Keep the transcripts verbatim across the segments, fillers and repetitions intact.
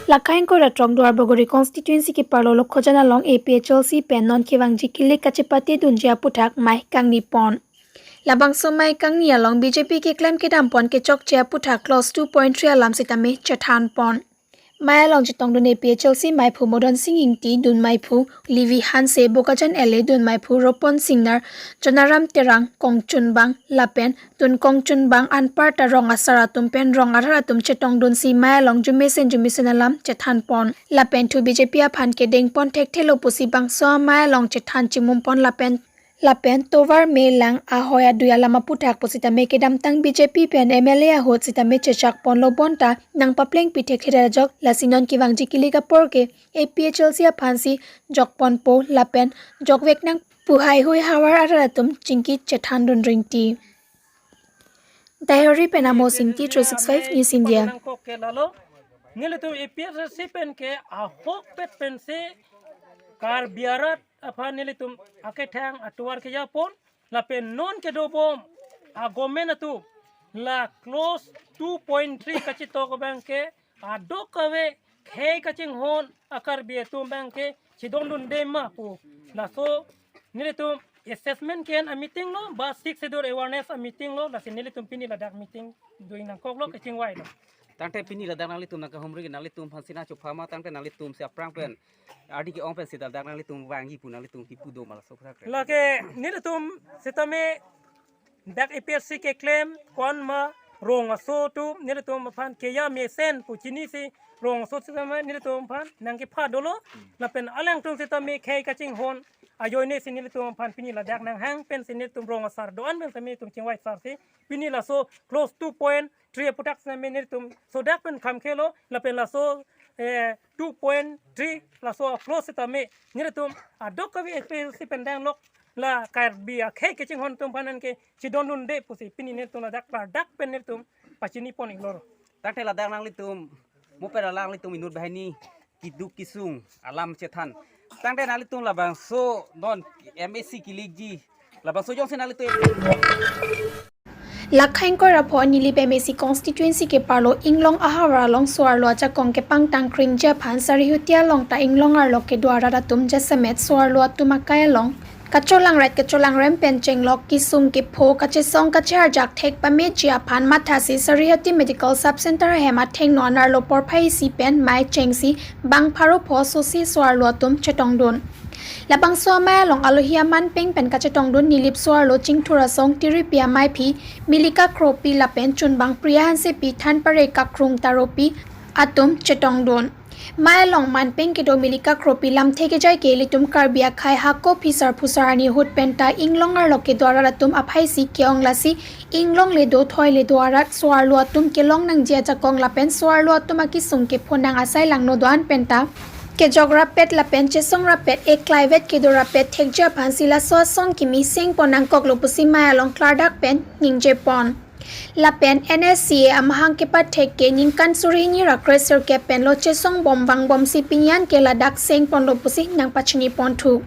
Lakha ingkoi ra throk Duarbagori constituency keparlo Lokhojan along A P H L C pen non kevangji kilik kachepate dunji aputhak mei kangni pon. Labangso mei kangni along B J P keklem kedam pon kechokche aputhak clause two point three alam sitame chethan pon. Mei along chetongdun A P H L C meiphu Modon Sing Ingti, dun meiphu Livi Hanse, Bokajan L A dun meiphu Ropon Singnar, Jonaram Terang, kongchunbang lapen dun kongchunbang anparta rong asar atum pen rong arat atum chetongdunsi mei along jumesen jumesen alam chethan pon. Lapen thu B J P aphan kedeng pon thekthelo pusi bangso amei along chethan chimum pon lapen lapen tovar me lang ahoi adui alam aputhak pusitame kedamtang B J P pen M L A ahut sitame chechak ponlo bonta nangpaplengpi thekthedet ajok, lasi non kevangji kilik apor ke A P H L C aphansi jok ponpo lapen jokvek nang pu haihui havar arat atum chingki chethandun ringti. Dairy pen Amos Ingti, three six five News India. Nangkok ke lalo. Nelitum A P H L C pen ke ahokpet pensi Karbi arat aphan nelitum akethang atovar kejapon lapen non kedobom agomen atum la clause two point three kachetok abang ke adok kave khei kachinghon a-Karbi atum abang ke chedondunde ma pu. Laso nelitum assessment ke-en a-meeting lo, ba Sixth Schedule awareness a-meeting lo, lasi nelitum pini ladak meeting doing nangkoklo, kachingvailo. Tangte pini ladak nanglitum nangkahumri nanglitum aphansi nangchopha ma, tangte nanglitumsi aphrang pen ardi ke-ong pensi ladak nanglitum vangji pu nanglitum kipu do ma laso aputhak ke. Lake nelitum sitame dak A P H L C keklem ko-an ma rong aso atum nelitum aphan keya mesen pu chinisi rong aso sitame nelitum aphan nangkepha dolo. Lapen alangtum sitame khei kachinghon ajoinesi nelitum aphan pini ladak nanghang pensi nelitum rong asar do-an pen sitame nelitum chingvai sarsi pini laso clause two point three aputhak sitame nelitum sodak pen khamkhelo lapen laso, eh, two point three laso clause sitame nelitum adok kave A P H L C pen danglok la Karbi akhei kachinghon atum aphan ke chedondunde pusi pini nelitum ladak ladak pen nelitum pachini pon-iklo. Tangte ladak nanglitum mo pen nanglitum inut banghini keduk kesung alam chethan. Tangte nanglitum labangso non M A C kilikji labangso jongsi nanglitum Lakha ingkoi ra pho Nilip M A C constituency keparlo Inglong ahavar along so-arlo ajakong kepangtang kringji aphan Sarihuti along ta Inglong arlo kedo arat atum jasemet so-arlo atum akai along kacholangret kacholangrem pen chenglok kesung kepho kachesong kacheharjak thek pameji aphan mathasi Sarihuti Medical Sub Center ahem athengno anerlo porphai isi pen mei chengsi bang pharo pho sosi so-arlo atum chetongdun. Labangso amei along alohi amanpeng pen kachetongdun Nilip so-arlo Chingthur Asong, Tiripi ameiphi Milika Kropi lapen chunbang Priya Hansepi, thanpare Kakrung Taropi atum chetongdun. Mei along manpeng kedo Milika Kropi lamthe kejai ke ilitum Karbi akhei hako phisar phusar arni ahut penta Inglong arlo kedo arat atum aphaisi ke-ong lasi Inglong le do thoi le do arat so-arlo atum kelong nangji ajakong lapen so-arlo atum akesung kepho nang asai langno do-an penta kejok rappet lapen chesong rappet eklaivet kedo rappet thekji aphansi laso asong kimi seng pon nangkoklo pusi mei along klardak pen ningje pon. Lapen N S C A amahang kepathek ke ningkan suri hini ra kre sirkep pen lo chesong bom vangbomsi pini an ke ladak seng ponlo pusi nangpachini ponthu.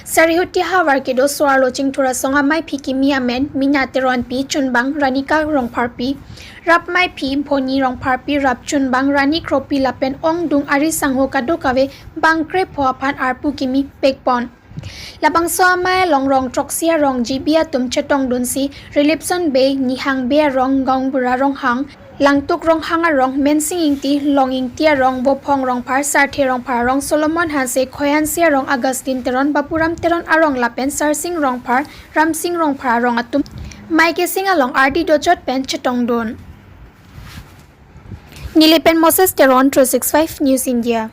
Sarihuti havar kedo so-arlo Chingthur Asong ameiphi kimi amen Mina Teronpi, chunbang Ranika Rongpharpi, rap meiphi Bhoni Rongpharpi, rap chunbang Rani Kropi lapen ongdung ari sangho kadokave bang kre pho aphan arpu kimi pekpon. Labangso amei along rong throksi arong G B atum chetongdunsi Relipson Bey, Nihang Bey arong, Gaonbura Ronghang, Langtuk Ronghang arong, Mensing Ingti, Long Ingti arong, Vophong Rongphar, Sarthe Rongphar arong, Solomon Hanse, Khoi Hanse arong, Augustine Teron, Bapuram Teron arong lapen Sarsing Rongphar, Ramsing Rongphar arong atum mei kesing along ardi dojot pen chetongdun. Nilip pen Moses Teron, three six five News India.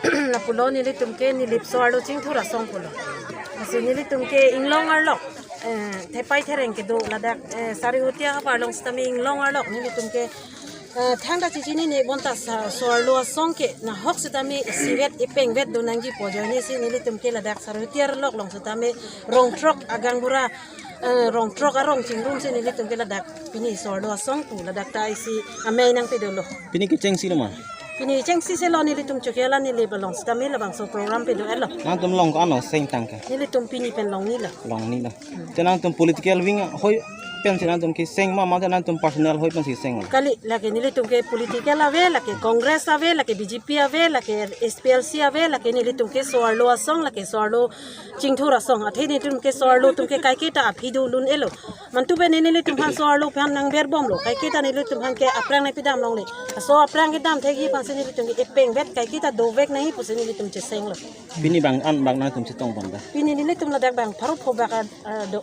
Lapulo nelitum ke Nilip so-arlo Chingthur Asong pulo. Lasi nelitum ke Inglong arlo, eh, thepai thereng kedo ladak, eh, Sarihuti ahavar along sitame Inglong arlo nelitum ke, eh, thangta chichinine bonta sa so-arlo asong ke nahok sitame isivet ipengvet do nangji pu ajoinesi nelitum ke ladak Sarihuti arlo along sitame rong throk a-Gaonbura, eh, rong throk arong chingrumsi nelitum ke ladak pini so-arlo asong pu ladak ta isi amei nangpidolo. Pini kechengsi lo ma? Pini chengsi selo nelitum chokela Nilip along sitame labangso program pido-etlo. Nangtum long ko-an lo seng tangka? Nelitum pini pen longnilo. Longnilo. Te nangtum political wing hoi pensi nangtum keseng ma, mate nangtum personal hoi pensi keseng ma? Kali, lake nelitum ke political ave, lake Congress ave, lake B J P ave, lake S P L C ave, lake nelitum ke so-arlo asong, lake so-arlo chingthur asong. Athe nelitum ke so-arlo atum ke kaiketa aphi dodun-elo. Mantu pen nelitum aphan so-arlo aphan nangberbomlo. Kaiketa nelitum aphan ke aphrang nangpidam longle. So aphrang kedam thekji aphansi nelitum ke epengvet kaiketa dovek nangji pusi nelitum chesenglo. Pini bang an bang nangtum chetong bom ta? Pini nelitum ladak bang pharo pho bak a, a, do.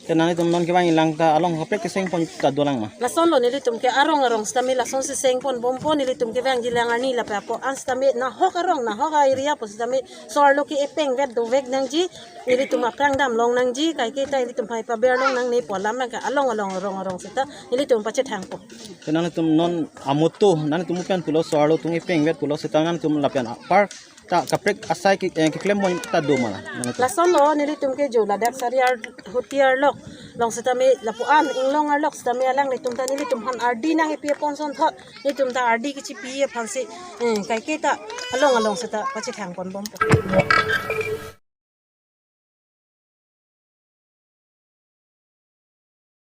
Te nangtum non kevang ilang ta along kaprek keseng pon ta dolang ma? Lasonlo, nelitum ke arong arong sitame lasonsi seng pon bompo, nelitum kevangji lang arni lapu apo an sitame nahok arong, nahok a-area pu sitame so-arlo ke epengvet dovek nangji, nelitum aphrang dam long nangji, kaiketa nelitum aphan paber long nangne pu alam nang ke along along arong arong sita nelitum pachethangpo. Te nangtum non amoto, nangtum pen pulo so-arlo atum epengvet pulo sita nangtum lapen apar ta kaprek asai ke, eh, keklem pon ta do ma la? Nangtum. Lasonlo, nelitum ke jo ladak Sariar Huti arlok long sitame lapu an Inglong arlok sitame alanglitum ta nelitum aphan ardi nangkepi pon asonthot, nelitum ta ardi kechipi aphansi, eh, kaiketa along along sita pachethang pon bompo.